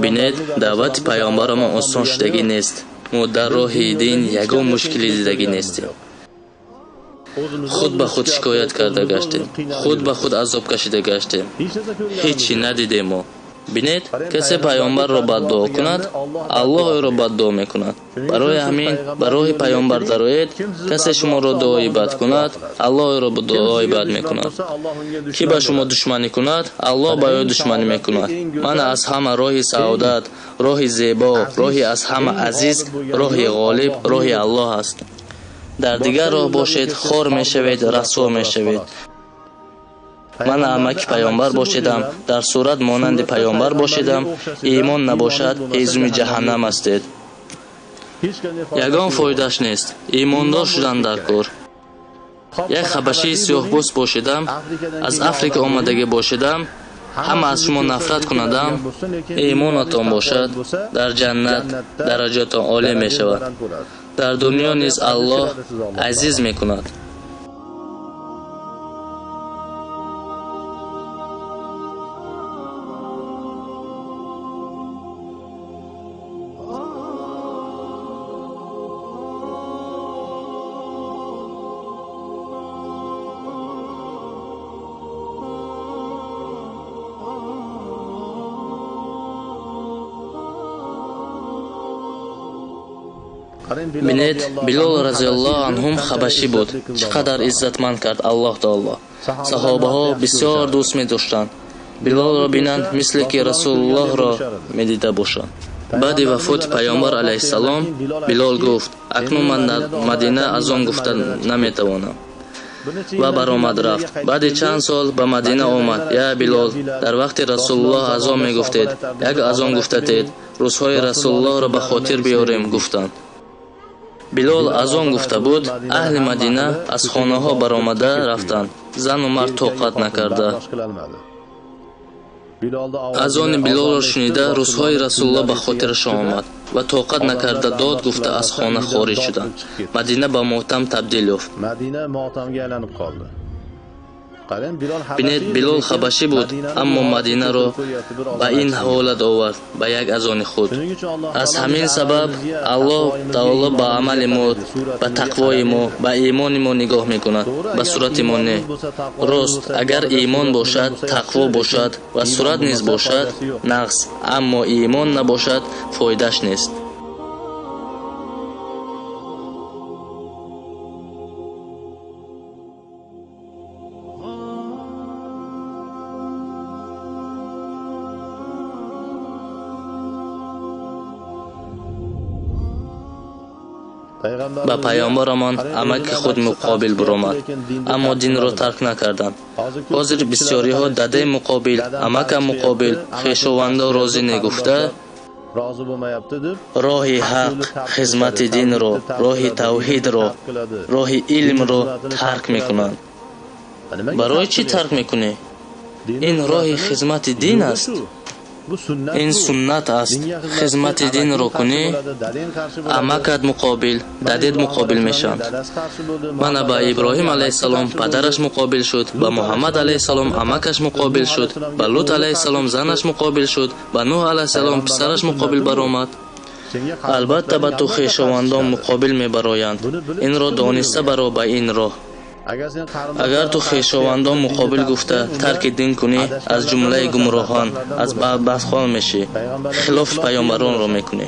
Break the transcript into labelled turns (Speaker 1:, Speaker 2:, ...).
Speaker 1: Бинед, даъвати паёмбарамон осон шудагӣ нест. Мо дар роҳи дин ягон мушкилӣ дидагӣ нестем. Худ ба худ шикоят карда гаштем, худ ба худ азоб кашида гаштем. Ҳечи надидем мо. Бинед, касе паёмбарро баддуо кунад, Аллоҳ ӯро баддуо мекунад. Барои ҳамин ба роҳи паёмбар дароед, касе шуморо дуои бад кунад, Аллоҳ ӯро дуои бад мекунад. Ки ба шумо душманӣ кунад, Аллоҳ ба ӯ душманӣ мекунад. Ман аз ҳама роҳи саодат, роҳи зебо, роҳи аз ҳама азиз, роҳи ғолиб, роҳи Аллоҳ аст. Дар дигар роҳ бошед, хор мешавед, расво мешавед. Ман амаки паёмбар бошедам, дар сурат монанди паёмбар бошедам, имон набошад, ҳезуми ҷаҳаннам ҳастед. Ягон фоидаш нест, имондор шудан дар кор. Як хабашии сиёҳпӯст бошедам, аз Африка омадагӣ бошедам, ҳама аз шумо нафрат кунадам, имонатон бошад, дар ҷаннат дараҷатон олӣ мешавад. Дар дунё низ Аллоҳ азиз мекунад. Бинед, Билол разияллоҳу анҳум хабашӣ буд. Чӣ қадар иззатманд кард Аллоҳ таоло. Саҳобаҳо бисёр дӯст медоштанд. Билолро бинанд, мисле ки Расулуллоҳро медида бошанд. Баъди вафоти паёмбар алайҳиссалом Билол гуфт: акнун ман дар Мадина азон гуфта наметавонам. Ва баромад рафт. Баъди чанд сол ба Мадина омад. Я Билол, дар вақти Расулуллоҳ азон мегуфтед, як азон гуфтатед, рӯзҳои Расулуллоҳро ба хотир биёрем, гуфтанд. Билол азон гуфта буд, аҳли Мадина аз хонаҳо баромада рафтанд. Зану мард тоқат накарда. Азони Билолро шунида, рӯзҳои Расулуллоҳ ба хотирашон омад ва тоқат накарда дод гуфта аз хона хориҷ шуданд. Мадина ба мотам табдил ёфт. Бинед, Билол хабашӣ буд, аммо Мадинаро ба ин ҳолат овард, ба як азони худ. Аз ҳамин сабаб Аллоҳ таоло ба амали мо, ба тақвои мо, ба имони мо нигоҳ мекунад, ба сурати мо не. Рост, агар имон бошад, тақво бошад ва сурат низ бошад, нағз, аммо имон набошад, фоидаш нест. Ба паёмбарамон амаки худ муқобил баромад, аммо динро тарк накарданд. Ҳозир бисёриҳо дадаи муқобил, амакам муқобил, хешовандо розӣ негуфта, роҳи ҳақ, хизмати динро, роҳи тавҳидро, роҳи илмро тарк мекунанд. Барои чӣ тарк мекунӣ? Ин роҳи хизмати дин аст. Ин суннат аст. Хизмати динро кунӣ, амакат муқобил, дадет муқобил мешаванд. Мана ба Иброҳим алайҳиссалом падараш муқобил шуд, ба Муҳаммад алайҳиссалом амакаш муқобил шуд, ба Лут алайҳиссалом занаш муқобил шуд, ба Нуҳ алайҳиссалом писараш муқобил баромад. Албатта ба ту хешовандон муқобил мебароянд. Инро дониста баро ба ин роҳ. Агар ту хешовандон муқобил гуфта тарки дин кунӣ, аз ҷумлаи гумроҳон, аз бадбахтхон мешӣ, хилофи паёмбаронро мекунӣ.